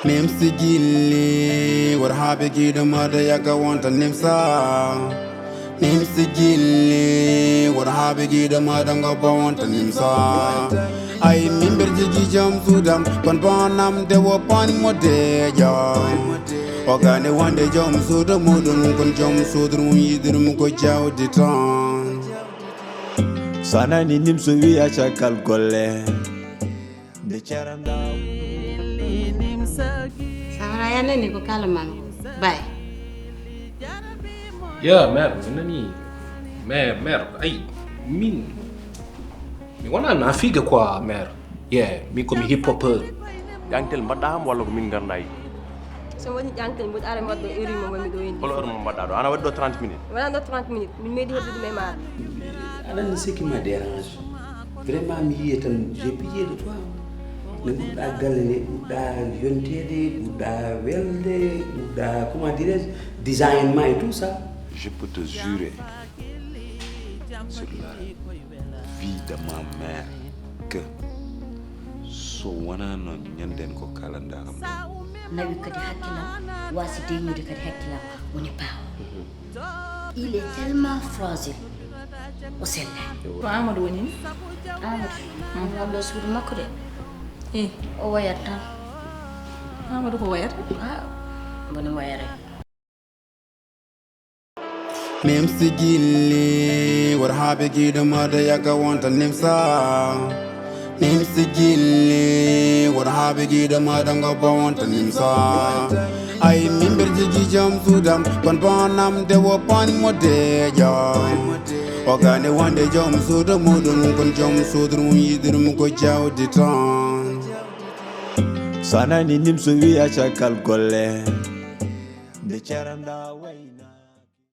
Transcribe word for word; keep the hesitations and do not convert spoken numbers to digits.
Nimsi gilli, wor habe gido mada yaka wanta nimsa. Nimsi gilli, wor habe gido mada ngoba wanta nimsa. Ay mimber jigi jam sudam, kon bonam de wo pan mo de jam. Ogane wande jam sudo mudun, kon jam sudur mun yidur mu ko jawdi tan. Sanani nimso wi a cakal golle. Nde caranda. Sawara ya nani ko kala mama. Bay. Ya mère, mi nani. Mère, mère, ay, min. Mi wona na figa quoi, mère. Yeah, mi ko mi hip hopper. Ƴangtel mbaɗɗa ham walla ko min ngarɗa yiɗi? So woni ƴangtel mboɗo ara mbaɗɗo eri mo wonmi ɗo indi. Holo heure mo mbaɗɗa ɗo? Ana waɗi ɗo trente minutes? Wona ɗo trente minutes. Min meeɗi heɓude ɗum e maaro. Aɗa anndi ce qui me dérange. Vraiment mi yiye tan j'ai pitié de toi. Ne ɓurɗa galle nde, ɓurɗa yonteede, ɓurɗa welde, ɓurɗa comment dirais-je, design ma et tout ça. Je peux te jurer sur la vie de ma mère que so wonano ñanden ko kalanɗa kam ɗo. Nawi kadi hakkilam, wasi deñude kadi hakkilam, woni baawo. Il est tellement fragile. O sella. Ko Amadou woni ni? Amadou, wonɗo suudu makko de. Eh, O wayat tan. Amadou ko wayata? Ah, boni wayare. Nimsi gilli, wor habe gido mada yaka wanta nimsa. Nimsi gilli, wor habe gido mada ngoba wanta nimsa. Ay mimber jigi jam sudam, kon bonam de wo pan mo de jam. Ogane wande jam sudo mudun, kon jam sudur mun yidur mu ko jawdi tan. Sanani nimso wi a cakal golle. Nde caranda wayna.